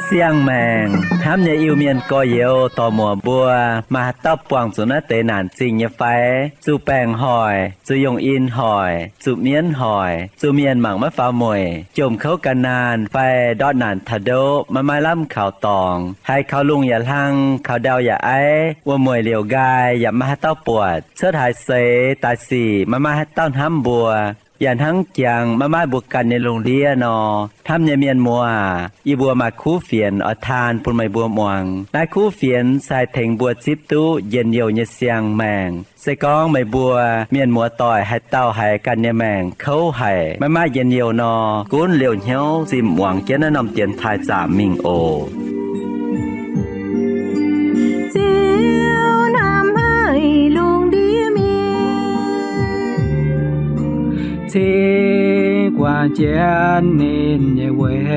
Siang-maengc hnamv nyei Iu-Mienh gorx-youz dorc-muoc mbuo, maaih haaix dauh buangh zuqc naaiv deix naanc zingh nyei fai? Zuqc baengc hoic, zuqc yongh in hoic, zuqc mienv hoic, zuqc mienh mangc maiv faaux mueic, jomc kouv gan naanh fai ndortv naanc taux ndoqv maiv maaih lamh kaux dorngx, haiz kaux lungh yaac hlang, kaux ndau yaac aiv, wuom-mueic liouc nqaai yaac maiv maaih haaix dauh buatc, cuotv haaix seix daaih sic maiv maaih haaix dauh hnamv mbuo, yaac hnangv jangx maiv maaih mbuo ganh nyei lungh ndiev nor. Hnamv nyei mienh muoz aac, yie mbuo maaih kuv fienx oix taan bun meih mbuo muangx. Naaiv kuv fienx se haih tengx mbuo zipv duqv njien-youh nyei siang-maengc. Se gorngv meih mbuo mienh muoz-doic haaix dauh haiz ganh nyei maengc kouv haic, maiv maaih njien-youh nor, gunv liouh hnyouv zinh muangx jienv naaiv norm dienx taaih zaamc mingh oc. Ziouv hnamv haic lungh ndiev mienh, cingx guangc jienv ninh nyei weic,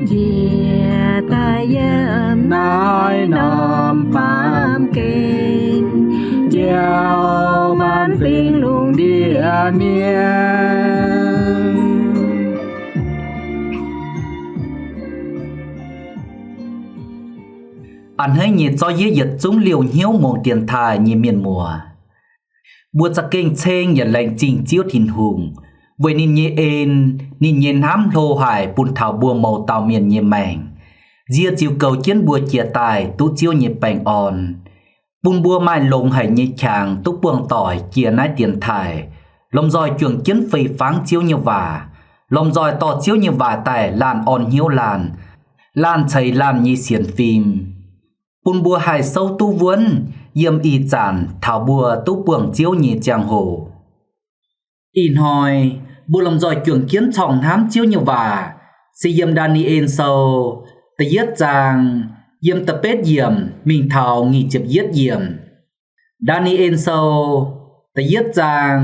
njiec daaih yiem naaiv norm baamh gen, njoux maanc fingx lungh ndiev mienh. A'hneiv nyei zorqv yiev yietc zungv liouh hnyouv mungh dienx taaih nyei mienh muoz, mbuo za'gengh ceng yaac laengz zingh Ziouv Tin-Hungh weic ninh nyei en, ninh nyei hnamv hlo haic bun taux mbuo mouz dauh mienh nyei maengc, nzie ziux goux jienv mbuo jiex daaih duqv Ziouv nyei baengh orn, bun mbuo maaih longx haic nyei qangx duqv buangh doic jiex naaiv dienx taaih, lomh nzoih juangc jienv fei fangv Ziouv nyei waac, lomh nzoih dorh Ziouv nyei waac daaih laanh orn hnyouv laanh, laanh ceix laanh nyei sienx fim, bun mbuo haih souv duqv wuonv yiem ih zanc taux mbuo duqv buangh Ziouv nyei ziangh hoc. Ih hnoi mbuo lomh nzoih juangc jienv corngh hnamv Ziouv nyei waac se yiem Ndaa^ni^en Sou da'yietv zaang, yiem da'betv yiemc mingh taux nyic ziepc yietv yiemc. Ndaa^ni^en Sou da'yietv zaang,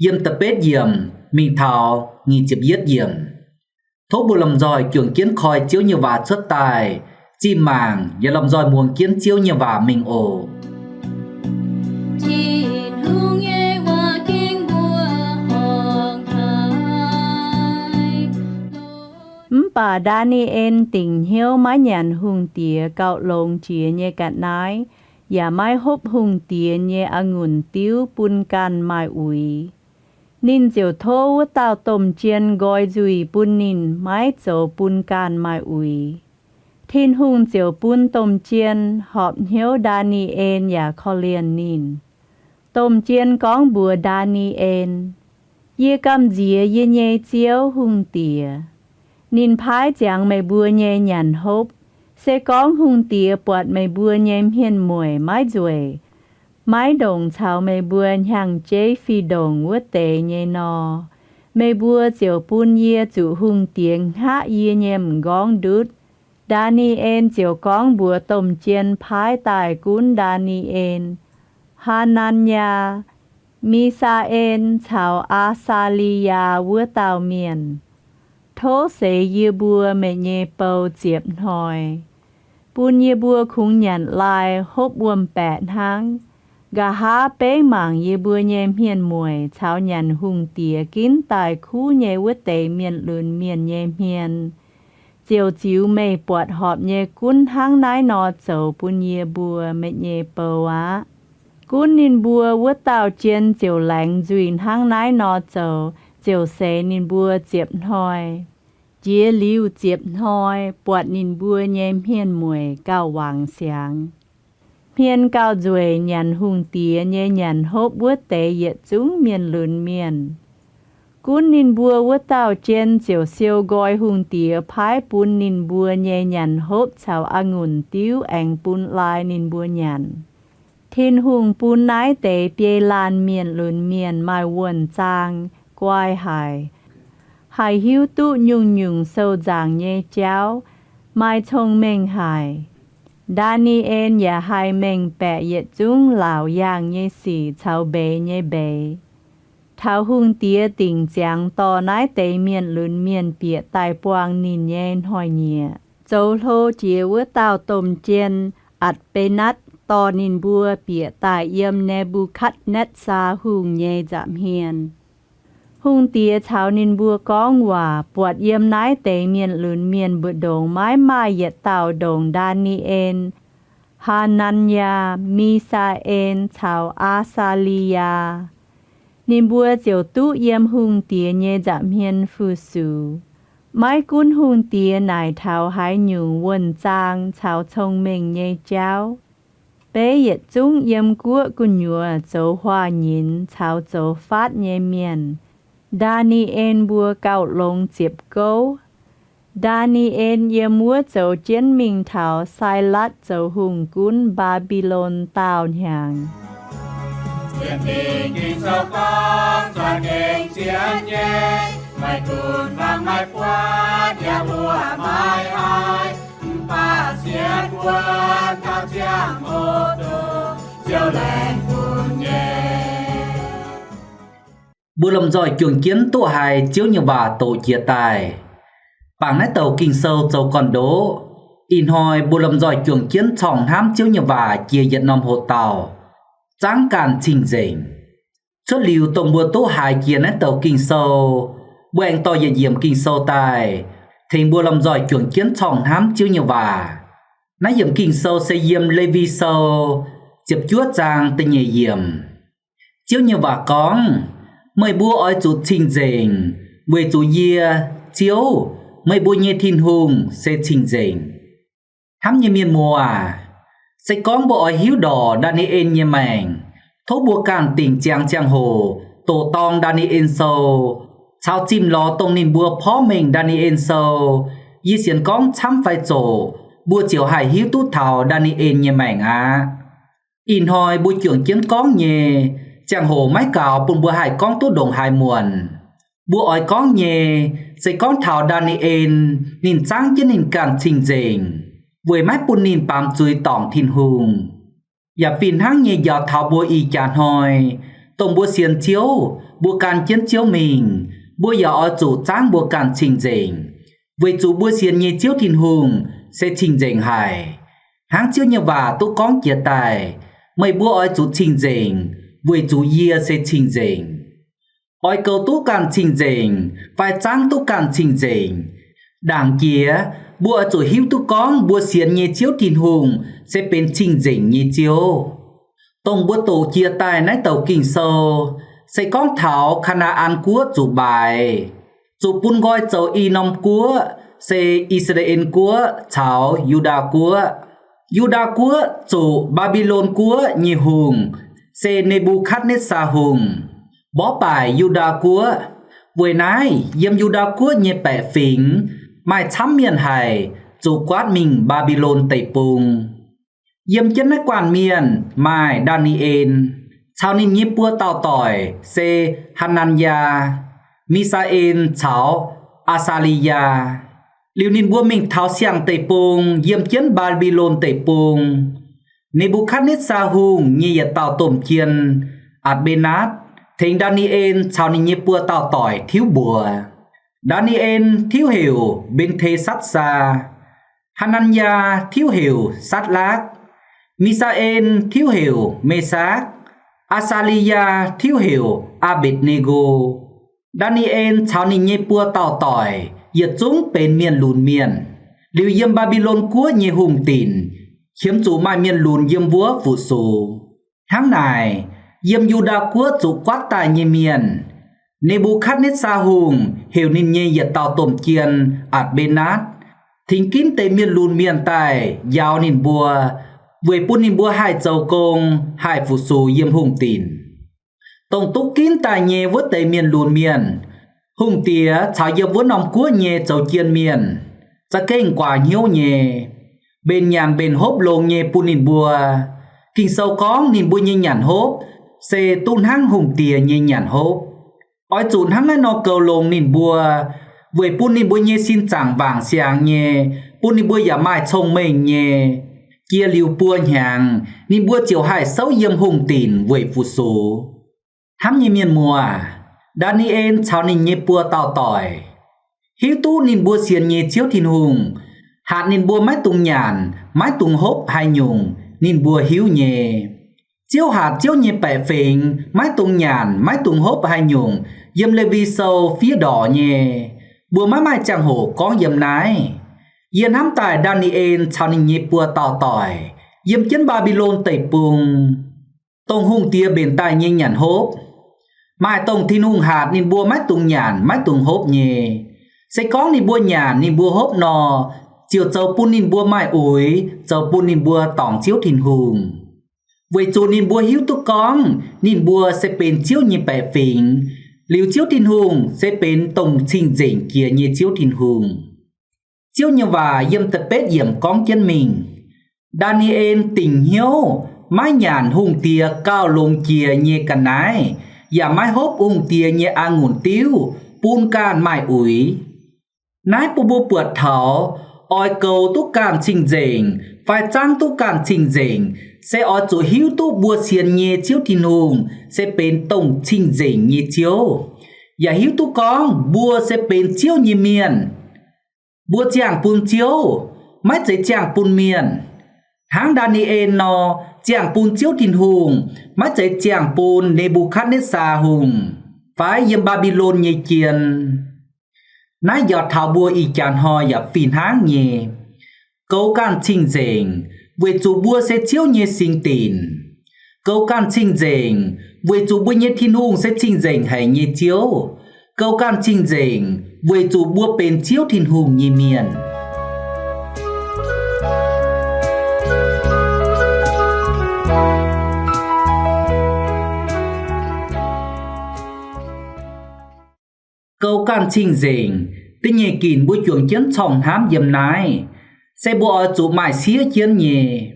yiem da'betv yiemc mingh taux nyic ziepc yietv yiemc. Tov mbuo lomh nzoih juangc jienv koi Ziouv nyei waac cuotv daaih, zinh mangc yaac lomh nzoih muangx jienv Ziouv nyei waac mingh oc. Tin-Hungh nyei waac gengh mbuo horngh haic. Mv baac Ndaa^ni^en dingc hnyouv maiv nyanc hungh diex gauh longx jiex nyei ga'naaiv, yaac maiv hopv hungh diex nyei a'ngunc diuv bun ganh maaih uix. Ninh ziouc tov wuov dauh domh jien nqoi nzuih bun ninh maiv zoux bun ganh maaih uix. Tin-Hungh ziouc bun domh jien horpc hnyouv Ndaa^ni^en yaac korv-lienh ninh. Domh jien gorngv mbuox Ndaa^ni^en, Yie gamh nziex yie nyei Ziouv, hungh diex. Ninh paaiv ziangx meih mbuo nyei nyanc hopv. Se gorngv hungh diex buatc meih mbuo nyei hmien mueic maiv nzueic, maiv ndongc caux meih mbuo hnyangx-jeiv fih ndongc wuov deix nyei nor, meih mbuo ziouc bun yie zuqc hungh diex hngaqv yie nyei m'nqorngv ndutv. Ndaa^ni^en ziouc gorngv mbuox domh jien paaiv daaih gunv Ndaa^ni^en, Haa^naa^yaa, Mi^saa^en caux Aa^saa^li^yaa wuov dauh mienh, Tov seix yie mbuo meih nyei bou ziepc hnoi, bun yie mbuo kungx nyanc lai hopv wuom-baeqc hnangv. Nqa'haav beiv mangc yie mbuo nyei hmien mueic caux nyanc hungh diex ginv daaih kuv nyei wuov deix mienh lunx mienh nyei hmien, ziouc ziux meih buatc horpc nyei gunv hnangv naaiv nor zoux bun yie mbuo meih nyei bou aqv. Gunv ninh mbuo wuov dauh jien ziouc laengz nzuih hnangv naaiv nor zoux, ziouc seix ninh mbuo ziepc hnoi. Jiex liuz ziepc hnoi, buatc ninh mbuo nyei hmien mueic gauh wangc siangx. Hmien gauh nzueic nyanc hungh diex nyei nyanc hopv wuov deix yietc zungv mienh lunx mienh. Gunv ninh mbuo wuov dauh jien ziouc siou nqoi hungh diex paaiv bun ninh mbuo nyei nyanc hopv caux a'ngunc diuv aengx bun lai ninh mbuo nyanc. Tin-Hungh bun naaiv deix biei laanh mienh lunx mienh maaih wuonh zaang, guai haic, haih hiuv duqv nyungc-nyungc sou-nzaangc nyei jauv, maaih cong-mengh haic. Ndaa^ni^en yaac haih mengh baeqc yietc zungv laauc yaangh nyei sic caux mbeix nyei mbeix. Taux hungh diex dingc ziangx dorh naaiv deix mienh lunx mienh bieqc daaih buangh ninh nyei hnoi-nyieqc, zoux hlo jiex wuov dauh domh jien, Atc^be^natv, dorh ninh mbuo bieqc daaih yiem Ne^mbu^katv^netv^saa Hungh nyei nza'hmien. Hungh diex caux ninh mbuo gorngv waac buatc yiem naaiv deix mienh lunx mienh mbu'ndongx maiv maaih yietc dauh ndongc Ndaa^ni^en, Haa^nan^yaa, Mi^saa^en caux Aa^saa^li^yaa. Ninh mbuo ziouc duqv yiem hungh diex nyei nza'hmien fu-sux. Maiv gunv hungh diex naaic taux haaix nyungc wuonh zaang caux cong-mengh nyei jauv, beiv yietc zungv yiem guoqv gu'nyuoz zoux huaax nyinz caux zoux faatv nyei mienh, Ndaa^ni^en mbuo gauh longx ziepc gouv. Ndaa^ni^en yiem wuov zoux jienv mingh taux Sailatv zoux hungh gunv Mbaa^mbi^lon daauh hnyangx. Mbuo lomh nzoih juangc jienv duqv haiz Ziouv nyei waac doqc jiez daaih. Bangc naaiv douc Ging-Sou zoux gorn-ndoqv, ih hnoi mbuo lomh nzoih juangc jienv corngh hnamv Ziouv nyei waac jiex yietc norm hoqc dauh, zaangv ganh cing-nzengc. Cuotv liuz dongh mbuo duqv haiz jiex naaiv douc Ging-Sou, mbuo aengx dorh yietc yiemc Ging-Sou daaih, tengx mbuo lomh nzoih juangc jienv corngh hnamv Ziouv nyei waac. Naaiv yiemc Ging-Sou se yiem Lewi Sou ziepc juov zaang da'nyeic yiemc. Ziouv nyei waac gorngv, Meih mbuo oix zuqc cing-nzengc, weic zuqc yie, Ziouv, meih mbuo nyei Tin-Hungh, se cing-nzengc. Hnamv nyei mienh muoz aac, se gorngv mbuo oix hiuv ndorqc Ndaa^ni^en nyei maengc, tov mbuo ganh dingc ziangx ziangh hoc doqc dorng Ndaa^ni^en Sou, caux zimh lorz dongh ninh mbuo porv mengh Ndaa^ni^en Sou. Yie sienx gorngv camv fai zoqc, mbuo ziouc haih hiuv duqv taux Ndaa^ni^en nyei maengc aqv. Ih hnoi mbuo juangc jienv gorngv nyei, ziangh hoc maiv gaux bun mbuo haih gorngv duqv ndongc haaix muonc. Mbuo oix gorngv nyei, se gorngv taux Ndaa^ni^en ninh zaangv jienv ninh ganh cing-nzengc, weic maiv bun ninh baamz zuiz dorngc Tin-Hungh. Yaac fih hnangv nyei njaaux taux mbuo ih jaax hnoi, dongh mbuo sienx Ziouv, mbuo gan jienv Ziouv mingh, mbuo yaac oix zuqc zaangv mbuo ganh cing-nzengc, weic zuqc mbuo sienx nyei Ziouv Tin-Hungh se cing-nzengc haic. Hnangv Ziouv nyei waac duqv gorngv jiez daaih, Meih mbuo oix zuqc cing-nzengc, weic zuqc yie se cing-nzengc. Oix goux duqv ganh cing-nzengc fai zaangv duqv ganh cing-nzengc, ndaangc jiex mbuo oix zuqc hiuv duqv gorngv mbuo sienx nyei Ziouv Tin-Hungh se benx cing-nzengc nyei Ziouv. Dongh mbuo doqc jiez daaih naaiv douc Ging-Sou, se gorngv taux Kaa^naa^an Guoqv zuqc mbaaix, zuqc bun nqoi zoux i norm guoqv, se I^saa^laa^en Guoqv caux Yu^ndaa Guoqv. Yu^ndaa Guoqv zuqc Mbaa^mbi^lon Guoqv nyei hungh, se Ne^mbu^katv^netv^saa Hungh, mborqv baaic Yu^ndaa Guoqv. Weic naaiv yiem Yu^ndaa Guoqv nyei baeqc fingx maaih camv mienh haic zuqc guaatv mingh Mbaa^mbi^lon Deic-Bung. Yiem jienv naaiv guanh mienh maaih Ndaa^ni^en caux ninh nyei buo dauh doic, se Haa^nan^yaa, Mi^saa^en caux Aa^saa^li^yaa. Liuz ninh mbuo mingh taux siang-deic-bung yiem jienv Mbaa^mbi^lon Deic-Bung. Ne^mbu^katv^netv^saa Hungh nyei yietc dauh domh jien, Atc^mbe^natv, tengx Ndaa^ni^en caux ninh nyei buo dauh doic tiuv mbuox. Ndaa^ni^en tiuv heuc Mben^te^satv^saa, Haa^nan^yaa tiuv heuc Satv^lakv, Mi^saa^en tiuv heuc Me^sakv, Aa^saa^li^yaa tiuv heuc Aa^mbetc^ne^ngo. Ndaa^ni^en caux ninh nyei buo dauh doic yietc zungv benx mienh lunx mienh, liuz yiem Mbaa^mbi^lon Guoqv nyei hungh dinc qiemx zuqc maaih mienh lunx yiem wuov fu-sux. Hnangv naaic, yiem Yu^ndaa Guoqv zuqc guaatv daaih nyei mienh, Ne^mbu^katv^netv^saa Hungh heuc ninh nyei yietc dauh domh jien, Atc^mbe^natv, tengx ginv deix mienh lunx mienh daaih njaaux ninh mbuo, weic bun ninh mbuo haih zoux gong, haih fu-sux yiem hungh dinc. Dongh duqv ginv daaih nyei wuov deix mienh lunx mienh, hungh diex caux yiem wuov norm guoqv nyei zoux jien mienh za'gengh guaax hnyouv nyei, mbenc nyanc mbenc hopv longx nyei bun ninh mbuo. Ging-Sou gorngv ninh mbuo nyei nyanc hopv se duqv hnangv hungh diex nyei nyanc hopv. Oix zuqc hnangv naaiv nor goux longx ninh mbuo, weic bun ninh mbuo nyei sin zaangc wangc siangx nyei, bun ninh mbuo yaac maaih cong-mengh nyei. Jiex liuz buo hnyangx, ninh mbuo ziouc haih souv yiem hungh dinc weic fu-sux. Hnamv nyei mienh muoz, Ndaa^ni^en caux ninh nyei buo dauh doic hiuv duqv ninh mbuo sienx nyei Ziouv Tin-Hungh hatc ninh mbuo maiv dungx nyanc, maiv dungx hopv haaix nyungc ninh mbuo hiuv nyei. Ziouv hatc Ziouv nyei baeqc fingx maiv dungx nyanc, maiv dungx hopv haaix nyungc yiem Lewi Sou fiev ndorc nyei. Mbuo maiv maaih ziangh hoc gorngv yiem naaiv. Yie hnamv daaih Ndaa^ni^en caux ninh nyei buo dauh doic yiem jienv Mbaa^mbi^lon Deic-Bung, dongh hungh diex mbenc daaih nyei nyanc hopv. Maaih dongh Tin-Hungh hatc ninh mbuo maiv dungx nyanc, maiv dungx hopv nyei. Se gorngv ninh mbuo nyanc, ninh mbuo hopv nor, ziouc zoux bun ninh mbuo maaih uix, zoux bun ninh mbuo dorngc Ziouv Tin-Hungh, weic zuqc ninh mbuo hiuv duqv gorngv ninh mbuo se benx Ziouv nyei baeqc fingx, liuz Ziouv Tin-Hungh se benx dongh cing-nzengc jiex nyei Ziouv Tin-Hungh. Ziouv nyei waac yiem da'betv yiemc gorngv jienv mingh, Ndaa^ni^en dingc hnyouv maiv nyanc hungh diex gauh longx jiex nyei ga'naaiv, yaac maiv hopv hungh diex nyei a'ngunc diuv bun ganh maaih uix. Naaiv bun mbuo buatc taux oix goux duqv ganh cing-nzengc fai zaangv duqv ganh cing-nzengc, se oix zuqc hiuv duqv mbuo sienx nyei Ziouv Tin-Hungh se benx dongh cing-nzengc nyei Ziouv, yaac hiuv duqv gorngv mbuo se benx Ziouv nyei mienh. Mbuo ziangh bun Ziouv, maiv zeiz ziangh bun mienh. Hnangv Ndaa^ni^en nor, ziangh bun Ziouv Tin-Hungh, maiv zeiz ziangh bun Ne^mbu^katv^netv^saa Hungh fai yiem Mbaa^mbi^lon nyei jien. Naaiv yaac taux mbuo ih jaax hnoi yaac fih hnangv nyei. Goux ganh cing-nzengc, weic zuqc mbuo se Ziouv nyei singx dinc. Goux ganh cing-nzengc, weic zuqc mbuo nyei Tin-Hungh se cing-nzengc haic nyei Ziouv. Goux ganh cing-nzengc, weic zuqc mbuo benx Ziouv Tin-Hungh nyei mienh. Goux ganh cing-nzengc, da'nyeic ginc mbuo juangc jienv corngh hnamv yiem naaiv, se mbuo oix zuqc maaih siev jienv nyei.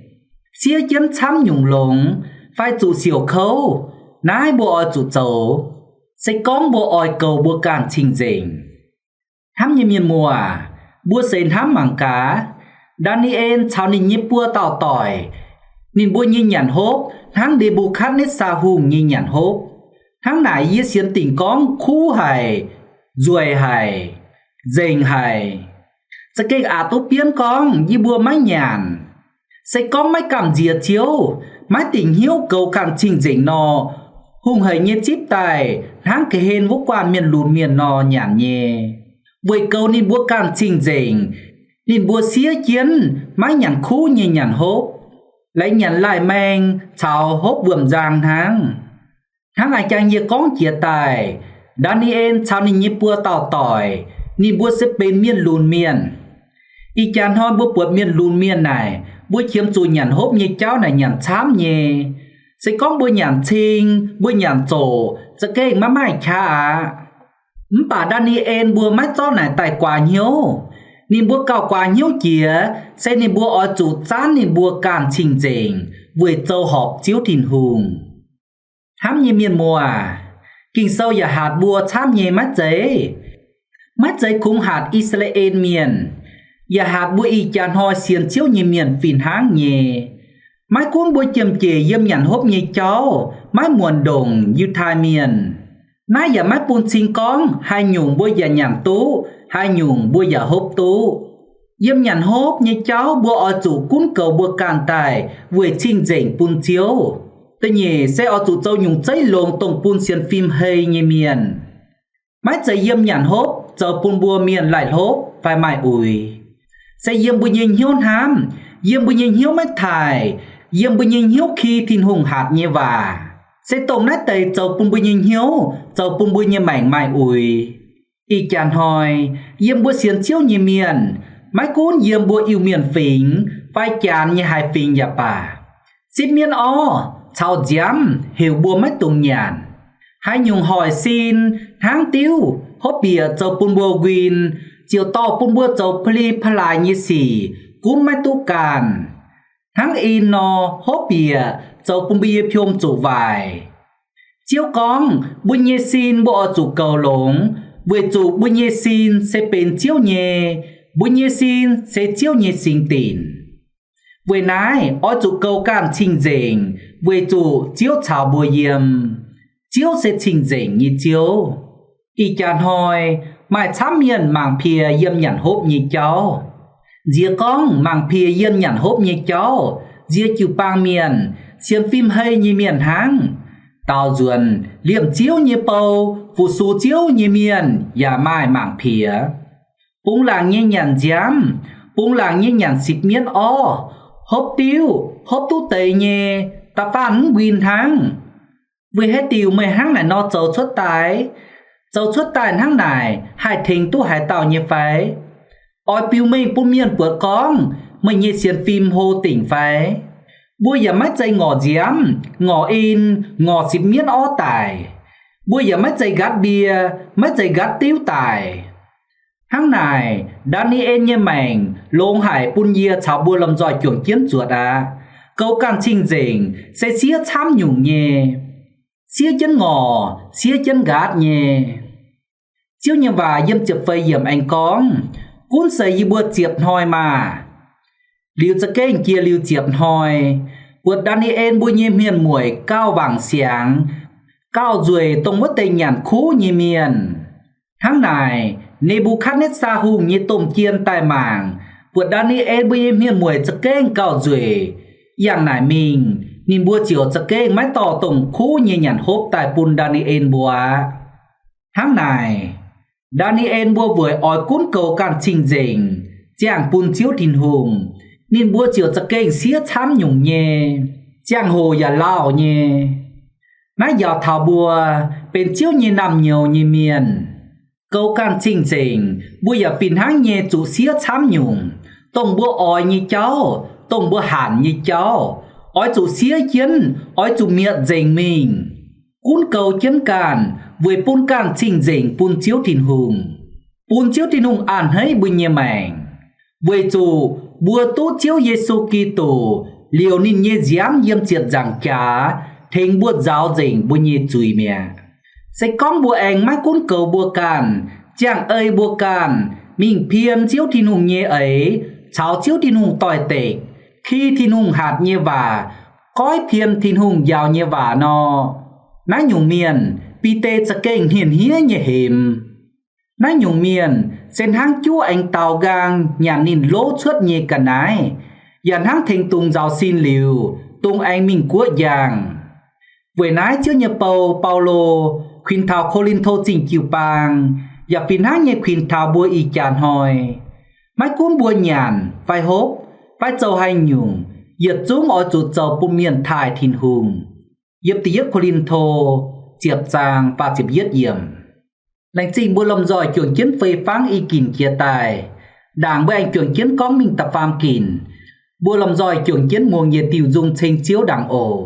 Siev jienv camv nyungc longx fai zuqc siouc kouv, naaiv mbuo oix zuqc zoux, se gorngv mbuo oix goux mbuo ganh cing-nzengc. Hnamv nyei mienh muoz, mbuo seix hnamv mangc gaax, Ndaa^ni^en caux ninh nyei buo dauh doic, ninh mbuo nyei nyanc hopv hnangv Ne^mbu^katv^netv^saa Hungh nyei nyanc hopv. Hnangv naaic yie sienx dingc gorngv kuv haic, nzueic haic, nzengc haic. Za'gengh aqc duqv bienv gorngv yie mbuo maiv nyanc. Se gorngv maiv gamh nziex Ziouv, maiv dingc hnyouv goux ganh cing-nzengc nor, hungh haic nyei zipv daaih hnangv ga'hlen wuov guanh mienh lunx mienh nor nyanc nyei. Weic goux ninh mbuo ganh cing-nzengc, ninh mbuo siev jienv maiv nyanc kuv nyei nyanc hopv, laengz nyanc lai-maeng caux hopv wuom-nzang hnangv. Hnangv a'jang yie gorngv jiex daaih, Ndaa^ni^en caux ninh nyei buo dauh doic, ninh mbuo se benx mienh lunx mienh. Ih jaax hnoi mbuo buatc mienh lunx mienh naaic, mbuo qiemx zuqc nyanc hopv nyei jauv naaic nyanc camv nyei. Se gorngv mbuo nyanc cing, mbuo nyanc zoqc, za'gengh maiv maaih qaqv aqv. Mv baac Ndaa^ni^en mbuo maiv zorqv naaic daaih guaax hnyouv. Ninh mbuo gauh guaax hnyouv jiex se ninh mbuo oix zuqc zaanv ninh mbuo ganh cing-nzengc weic zoux horpc Ziouv Tin-Hungh. Hnamv nyei mienh muoz, Ging-Sou yaac hatc mbuo camv nyei maiv zeiz? Maiv zeiz kungx hatc I^saa^laa^en Mienh, yaac hatc mbuo ih jaax hnoi sienx Ziouv nyei mienh fih hnangv nyei. Maiv gunv mbuo jiem-jeic yiem nyanc hopv nyei jauv maiv muonc ndongc Yiutai Mienh, naaiv yaac maiv bun cing gorngv haaix nyungc mbuo yaac nyanc duqv, haaix nyungc mbuo yaac hopv duqv. Yiem nyanc hopv nyei jauv mbuo oix zuqc gunv goux mbuo ganh daaih weic cing-nzengc bun Ziouv. Da'nyeic se oix zuqc zoux nyungc zeiv longx dongh bun sienx fim hei nyei mienh. Maiv zeiz yiem nyanc hopv zoux bun mbuo mienh laih hlopv fai maaih uix. Se yiem mbuo nyei hnyouv hnamv, yiem mbuo nyei hnyouv maiv taaih, yiem mbuo nyei hnyouv ki Tin-Hungh hatc nyei waac. Se dongh naaiv deix zoux bun mbuo nyei hnyouv, zoux bun mbuo nyei maengc maaih uix. Ih jaax hnoi, yiem mbuo sienx Ziouv nyei mienh, maiv gunv yiem mbuo Iu-Mienh fingx fai Janx nyei haaix fingx yaac baac, sipv mienv orv caux nziaamv heuc mbuo maiv dungx nyanc. Haaix nyungc hoic sin hnangv diuv, hopv bieqc zoux bun mbuo nquin, ziouc dorh bun mbuo zoux pa'li pa'laaix nyei sic, gunv maiv duqv ganh. Hnangv in nor, hopv bieqc zoux bun mbuo nyei piom zuqc waaic. Ziouv gorngv mbuo nyei sin mbuo oix zuqc goux longx, weic zuqc mbuo nyei sin se benx Ziouv nyei, mbuo nyei sin se Ziouv nyei singx dinc. Weic naaiv oix zuqc goux ganh cing-nzengc, weic zuqc Ziouv caux mbuo yiem. Ziouv se cing-nzengc nyei Ziouv. Ih jaax hnoi maaih camv mienh mangc piex yiem nyanc hopv nyei jauv. Nziex gorngv mangc piex yiem nyanc hopv nyei jauv, nziex jiu-baang mienh sienx fim hei nyei mienh hnangv. Daaux nzuonx liemh Ziouv nyei bou, fu-sux Ziouv nyei mienh yaac maaih mangc piex. Bungx laangc nyei nyanc nziaamv, bungx laangc nyei nyanc sipv mienv orv, hopv diuv, hopv duqv deix nyei, da'faanh mv nquin hnangv. Weic haaix diuc meih hnangv naaic nor zoux cuotv daaih? Zoux cuotv daaih hnangv naaic haih tengx duqv haaix dauh nyei fai? Oix biux mengh bun mienh buatc gorngv meih nyei sienx fim hlo dingc fai? Mbuo yaac maiv zeiz ngorc nziaamv, ngorc in, ngorc sipv mienv orv daic. Mbuo yaac maiv zeiz nqatv mbie, maiv zeiz nqatv diuv daic. Hnangv naaic, Ndaa^ni^en nyei maengc longx haic bun yie caux mbuo lomh nzoih juangc jienv zuotc aqv. Gou ganh cing-nzengc se siev camv nyungc nyei, siev jienv ngorc, siev jienv nqaatv nyei. Ziouv nyei waac yiem ziepc feix yiemc aengx gorngv, Gunv seix yie mbuo ziepc hnoi maah! Liuz za'gengh jiex liuz ziepc hnoi, buatc Ndaa^ni^en mbuo nyei mienh mueic gauh wangc siangx, gauh nzueic dongh wuov deix nyanc kuv nyei mienh. Hnangv naaic, Ne^mbu^katv^netv^saa Hungh nyei domh jien daaih mangc, buatc Ndaa^ni^en mbuo nyei mienh mueic za'gengh gauh nzueic, yangh naaic mingh, ninh mbuo ziouc za'gengh maiv dorh dongh kuv nyei nyanc hopv daaih bun Ndaa^ni^en mbuo aqv. Hnangv naaic, Ndaa^ni^en mbuo weic oix gunv goux ganh cing-nzengc, ziangh bun Ziouv Tin-Hungh, ninh mbuo ziouc za'gengh siev camv nyungc nyei, ziangh hoc yaac lauh nyei. Naaiv njaaux taux mbuo benx Ziouv nyei naamh nyouz nyei mienh, goux ganh cing-nzengc, mbuo yaac fih hnangv nyei zuqc siev camv nyungc, dongh mbuo oix nyei jauv, dongh mbuo hanc nyei jauv, oix zuqc siev jienv, oix zuqc mietc nzengc mingh, gunv goux jienv ganh weic bun ganh cing-nzengc bun Ziouv Tin-Hungh, bun Ziouv Tin-Hungh a'hneiv mbuo nyei maengc. Weic zuqc mbuo duqv Ziouv Yesu Giduc liouc ninh nyei nziaamv yiem ziepc nzaangc jaax tengx mbuo nzaaux nzengc mbuo nyei zuiz mi'aqv. Se gorngv mbuo aengx maiv gunv goux mbuo ganh, ziangh ei mbuo ganh mingh pien Ziouv Tin-Hungh nyei eix caux Ziouv Tin-Hungh doix-dekc, ki Tin-Hungh hatc nyei waac, goiv pien Tin-Hungh njaaux nyei waac nor, naaiv nyungc mienh Bide za'gengh hniev-hniev nyei hemx. Naaiv nyungc mienh se hnangv juv aengx daaux nqaang nyanc ninh lov cuotv nyei ga'naaiv, yaac hnangv tengx dungz nzaaux sin liuz, dungz aengx mingh guoqv njang. Weic naaiv Ziouv nyei bou, Baulo, kuinx taux Ko^lin^to Zingh jiu-baang, yaac fih hnangv nyei kuinx taux mbuo ih jaax hnoi. Maiv gunv mbuo nyanc fai hopv fai zoux haaix nyungc, yietc zungv oix zuqc zoux bun mienh taaih Tin-Hungh. Yiem da'yietv Ko^lin^to ziepc zaang faah ziepc yietv yiemc. Laengz zingh mbuo lomh nzoih juangc jienv fei fangv i ginc jiex daaih. Ndaangc mbuo aengx juangc jienv gorngv mingh da'faam ginc, mbuo lomh nzoih juangc jienv muangx yietc diuh nzung ceng Ziouv ndaangc oc.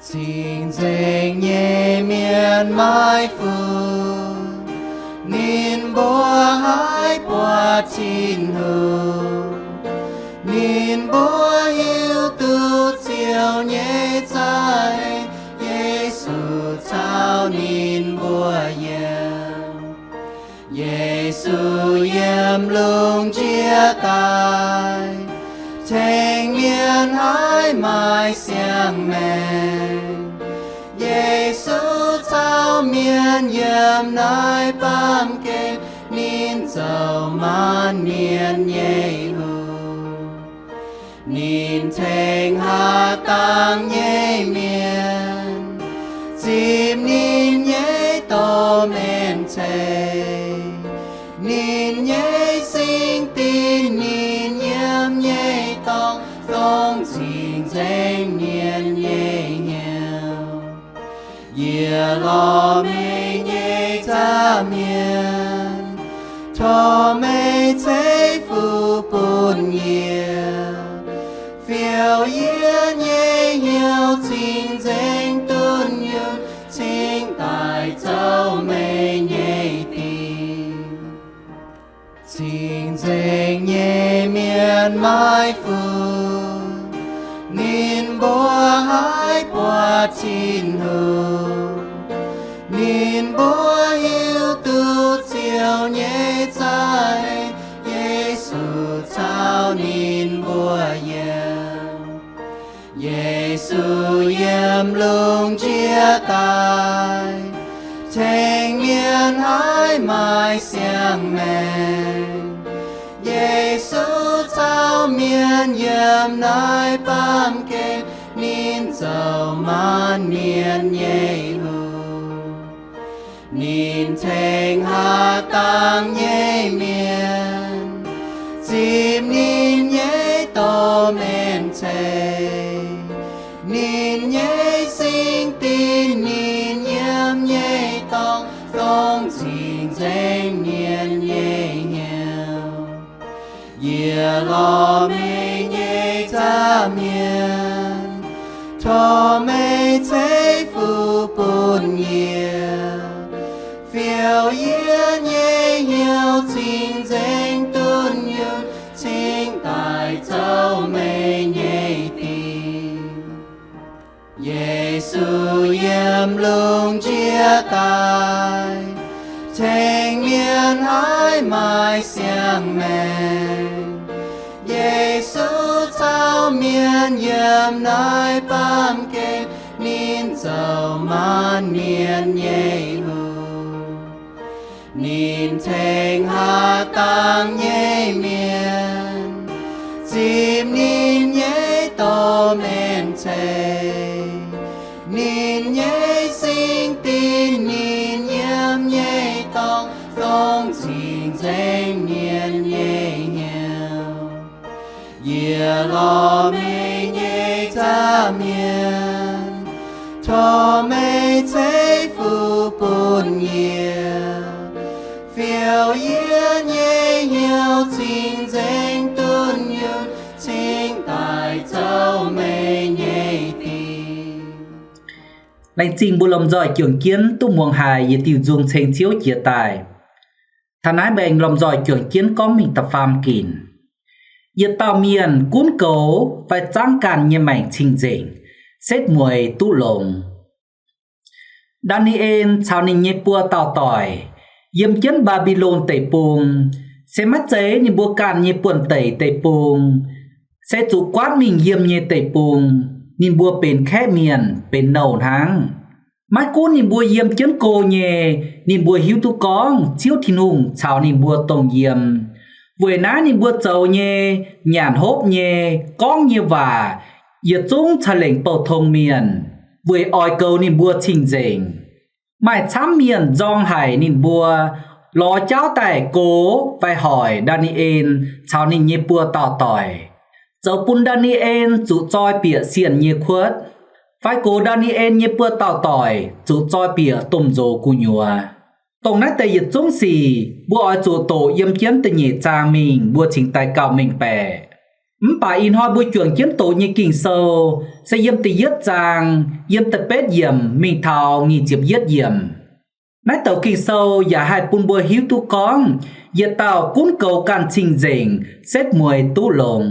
Cing-nzengc nyei mienh maiv funx, ninh mbuo haih buatc Tin-Hungh. Ninh mbuo hiuv duqv Ziouv nyei zaaic, Yesu caux ninh mbuo yiem. Yesu yiem lungh ndiev daaih, tengx mienh haih maaih siang-maengc. Yesu caux mienh yiem naaiv baamh gen, ninh zoux maanc mienh nyei hungh. Ninh tengx haaix dangh nyei mienh zipc ninh nyei domh en ceix. Ninh nyei singx dinc, ninh yiem nyei dorngx, dongh cing-nzengc mienh nyei hnyouv. Yie lorz meih nyei nza'hmien, tov meih ceix fuqv bun yie, fiou yie nyei hnyouv cing-nzengc dunh yunh cingx daaih zoux meih nyei dingc. Cing-nzengc nyei mienh maiv funx, ninh mbuo haih buatc Tin-Hungh. Ninh mbuo hiuv duqv Ziouv nyei zaaic, Yesu caux ninh mbuo yiem. daaih, tengx mienh haih maaih siang-maengc. Yesu caux mienh yiem naaiv baamh gen, ninh zoux maanc mienh nyei hungh. Ninh tengx haaix-dangx nyei mienh zipc ninh nyei domh en ceix. Ninh nyei singx dinc ninh yiem nyei dorngx, dongh cing-nzengc mienh nyei hnyouv. Yie lorz meih nyei za'hmien, tov meih ceix fuqv bun yie, fiou yie nyei hnyouv cing-nzengc dunh yunh, cingx daaih zoux meih nyei diex. Yesu yiem lungh ndiev daaih, tengx mienh haih maaih siang-maengc. Yesu caux mienh yiem naaiv baamh gen, ninh zoux maanc mienh nyei hungh. Ninh tengx haaix-dangx nyei mienh zipc ninh nyei domh en ceix. Ninh nyei singx dinc ninh yiem nyei dorngx, dongh cing-nzengc mienh nyei hnyouv. Yie lorz meih nyei za'hmien, tov meih ceix fuqv bun yie, fiou yie nyei hnyouv cing-nzengc dunh yunh, cingx daaih zoux meih nyei diex. Laengz zingh mbuo lomh nzoih juangc jienv duqv muangx haiz yietc diuh nzung ceng Ziouv jiex daaih. Taux naaiv mbaengx lomh nzoih juangc jienv gorngv mingh da'faam ginc. Yietc dauh mienh gunv goux fai zaangv ganh nyei maengc cing-nzengc, setv mueiz duqv longx. Ndaa^ni^en caux ninh nyei buo dauh doic yiem jienv Mbaa^mbi^lon Deic-Bung, se maiv zeiz ninh mbuo ganh nyei buonv-deic deic-bung, se zuqc guaatv mingh yiem nyei deic-bung. Ninh mbuo benx kaeqv mienh, benx nouh hnangv. Maiv gunv ninh mbuo yiem jienv go nyei, ninh mbuo hiuv duqv gorngv Ziouv Tin-Hungh caux ninh mbuo dongh yiem. Weic naaiv ninh mbuo zoux nyei, nyanc hopv nyei, gorngv nyei waac yietc zungv ca'lengc bouh tong mienh, weic oix goux ninh mbuo cing-nzengc. Maaih camv mienh nzorng haic ninh mbuo, lorz jaauv daaih gox fai hoic Ndaa^ni^en caux ninh nyei buo dauh doic, zoux bun Ndaa^ni^en zuqc zoi bieqc sienh nyei kuotv, fai gox Ndaa^ni^en nyei buo dauh doic zuqc zoi bieqc domh nzox gu'nyuoz. Dongh naaiv deix yietc zungv sic mbuo oix zuqc doqc yiem jienv da'nyeic zaang mingh mbuo cingx daaih gauh mengh baeqc. Mv baac ih hnoi mbuo juangc jienv doqc nyei Ging-Sou se yiem da'yietv zaang, yiem da'betv yiemc mingh taux nyic ziepc yietv yiemc. Naaiv douc Ging-Sou yaac haih bun mbuo hiuv duqv gorngv yietc dauh gunv goux ganh cing-nzengc, setv mueiz duqv longx.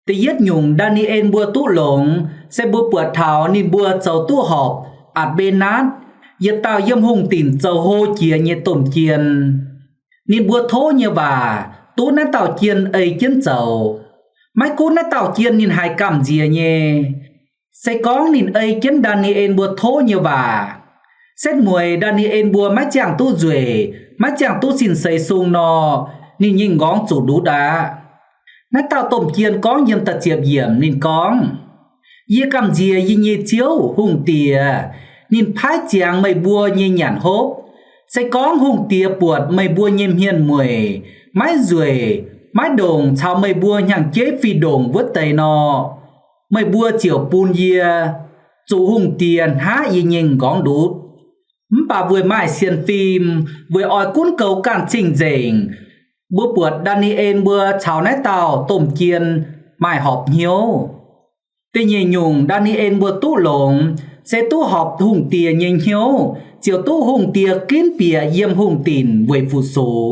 Da'yietv nyungc Ndaa^ni^en mbuo duqv longx se mbuo buatc taux ninh mbuo zoux duqv horpc Atc^mbe^naatv, yietc dauh yiem hungh dinc zoux hlo jiex nyei domh jien. Ninh mbuo tov nyei waac duqv naaiv dauh jien ei jienv zoux. Maiv gunv naaiv dauh jien ninh haiz gamh nziex nyei, se gorngv ninh ei jienv Ndaa^ni^en mbuo tov nyei waac. Setv mueiz Ndaa^ni^en mbuo maiv ziangh duqv nzueic, maiv ziangh duqv sin-seix sung nor, ninh nyei nqorngv zuqc ndutv aqv. Naaiv dauh domh jien gorngv yiem da'ziepc yiemc ninh gorngv, Yie gamh nziex yie nyei Ziouv, hungh diex. Ninh paaiv ziangx meih mbuo nyei nyanc hopv. Se gorngv hungh diex buatc meih mbuo nyei hmien mueic maiv nzueic, maiv ndongc caux meih mbuo hnyangx-jeiv fih ndongc wuov deix nor, meih mbuo ziouc bun yie zuqc hungh diex hnaqv yie nyei nqorngv ndutv. Mv baac weic maaih sienx fim, weic oix gunv goux ganh cing-nzengc, mbuo buatc Ndaa^ni^en mbuo caux naaiv dauh domh jien maaih horpc hnyouv. Da'nyeic nyungc Ndaa^ni^en mbuo duqv longx se duqv horpc hungh diex nyei hnyouv, ziouc duqv hungh diex ginv bieqc yiem hungh dinc weic fu-sux.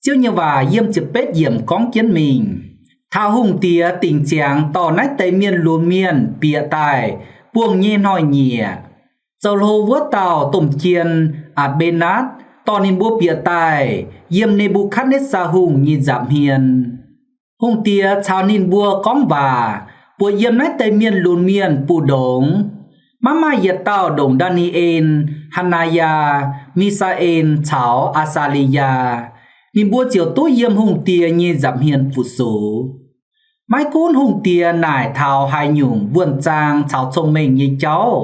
Ziouv nyei waac yiem ziepc betv yiemc gorngv jienv mingh, taux hungh diex dingc ziangx dorh naaiv deix mienh lunx mienh bieqc daaih buangh nyei hnoi-nyieqc. Zoux hlo wuov dauh domh jien, Atc^mbe^naatv, dorh ninh mbuo bieqc daaih yiem Ne^mbu^katv^netv^saa Hungh nyei nza'hmien. Hungh diex caux ninh mbuo gorngv waac, buatc yiem naaiv deix mienh lunx mienh mbu'ndongx. Maiv maaih yietc dauh ndongc Ndaa^ni^en, Haa^naa^yaa, Mi^saa^en caux Aa^saa^li^yaa. Ninh mbuo ziouc duqv yiem hungh diex nyei nza'hmien fu-sux. Maiv gunv hungh diex naaic taux haaix nyungc wuonh zaang caux cong-mengh nyei jauv,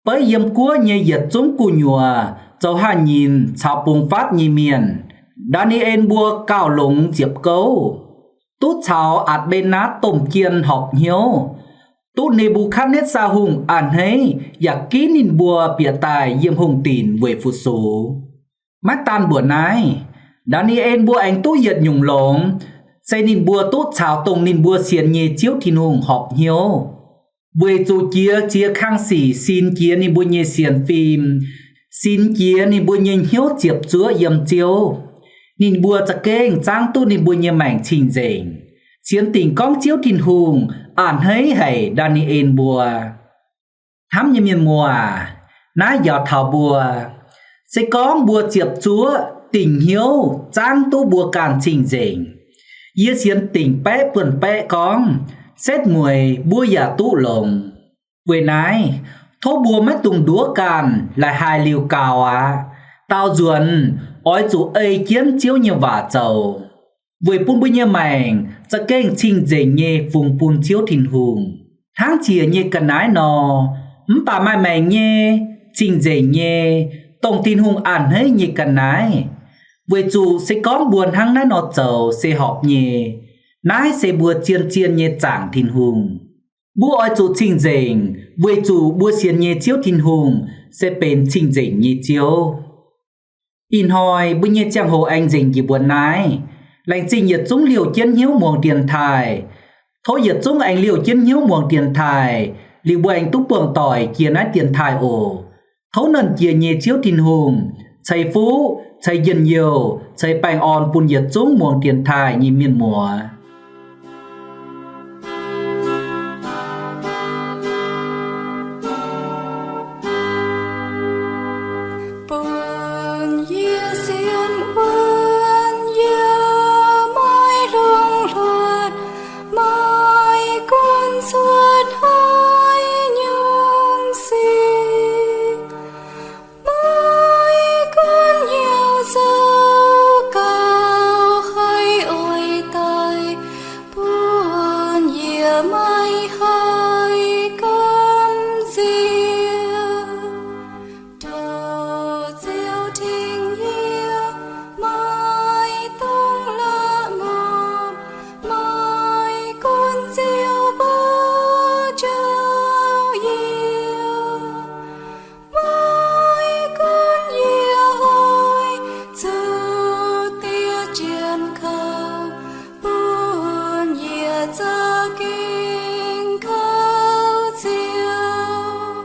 beiv yiem guoqv nyei yietc zungv gu'nyuoz zoux haaix nyinc caux bungx fatv nyei mienh, Ndaa^ni^en mbuo gauh longx ziepc gouv, duqv caux Atc^mbe^natv domh jien horpc hnyouv, duqv Ne^mbu^katv^netv^saa Hungh a'hneiv yaac ginv ninh mbuo bieqc daaih yiem hungh dinc weic fu-sux. Maiv daan mbuoqc naaiv, Ndaa^ni^en mbuo aengx duqv yietc nyungc longx, se ninh mbuo duqv caux dongh ninh mbuo sienx nyei Ziouv Tin-Hungh horpc hnyouv, weic zuqc jiex ziex kang sic sinx jiex ninh mbuo nyei sienx fim, sinx jiex ninh mbuo nyei hnyouv ziepc zuoqv yiem Ziouv. Ninh mbuo za'gengh zaangv duqv ninh mbuo nyei maengc cing-nzengc, sienx dingc gorngv Ziouv Tin-Hungh a'hneiv haic Ndaa^ni^en mbuo. Hnamv nyei mienh muoz aac, naaiv njaaux taux mbuo, se gorngv mbuo ziepc zuoqv dingc hnyouv zaangv duqv mbuo ganh cing-nzengc, yie sienx dingc baeqv buonv baeqv gorngv, setv mueiz mbuo yaac duqv longx. Weic naaiv, tov mbuo maiv dungx nduov ganh laaix haaix liuz gaux aqv. Daaux nzuonx oix zuqc ei jienv Ziouv nyei waac zoux, weic bun mbuo nyei maengc za'gengh cing-nzengc nyei fungx bun Ziouv Tin-Hungh. Hnangv ziec nyei ga'naaiv nor, mv baac maaih maengc nyei, cing-nzengc nyei, dongh Tin-Hungh a'hneiv nyei ga'naaiv. Weic zuqc se gorngv mbuo hnangv naaiv nor zoux se horpc nyei. Naaiv se mbuo zien-zien nyei zaangc Tin-Hungh. Mbuo oix zuqc cing-nzengc, weic zuqc mbuo sienx nyei Ziouv Tin-Hungh se benx cing-nzengc nyei Ziouv. Ih hnoi mbuo nyei ziangh hoc aengx nzengc njiec mbuo naaiv. Laengz zingh yietc zungv liouh jienv hnyouv muangx dienx taaih. Tov yietc zungv aengx liouh jienv hnyouv muangx dienx taaih, liuz mbuo aengx duqv buangh doic jiex naaiv dienx taaih oc. Tov Nernh Jiex nyei Ziouv Tin-Hungh ceix fuqv, ceix njien-youh, ceix baengh orn bun yietc zungv muangx dienx taaih nyei mienh muoz. Bun yie sienx wuonv, yie maiv longx hluotv, maiv gunv cuotv haaix nyungc sic, maiv gunv hnyouv zoux gauh haiz oix daaih, bun yie maiv haih gamh nziex. Tov Ziouv tengx yie, maiv dungx la'ngopv, maiv gunv Ziouv mbuo njoux yie, maiv gunv yie oix zuqc diev jienv kouv, bun yie za'gengh kouv Ziouv.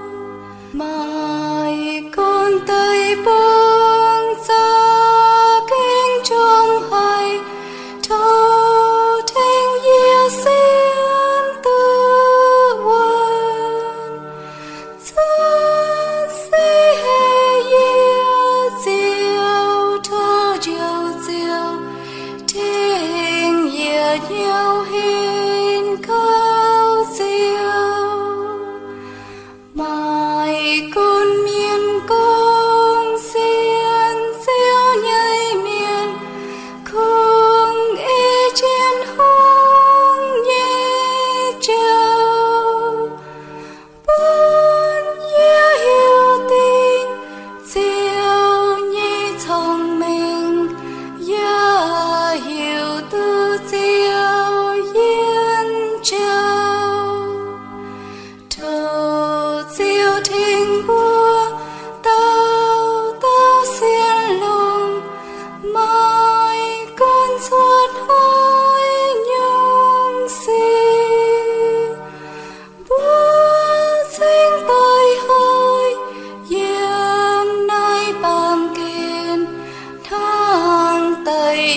Maiv gunv deic-bung za'gengh njongc haic, tov tengx yie sienx duqv wuonv. Cuotv seix haic yie Ziouv, tov Njoux Ziouv tengx yie hnyouv henv kouv Ziouv. Maiv gunv mienh gorngv sienx Ziouv nyei mienh kungx ei jienv hungh nyei jauv, bun yie hiuv dingc Ziouv nyei cong-mengh, yaac hiuv duqv Ziouv yiem jauv. Tov Ziouv tengx mbuo dauh dauh sienx longx, maiv gunv cuotv haaix nyungc sic, mbuo cingx doix hoic yiem naaiv baamh gen hnangv deix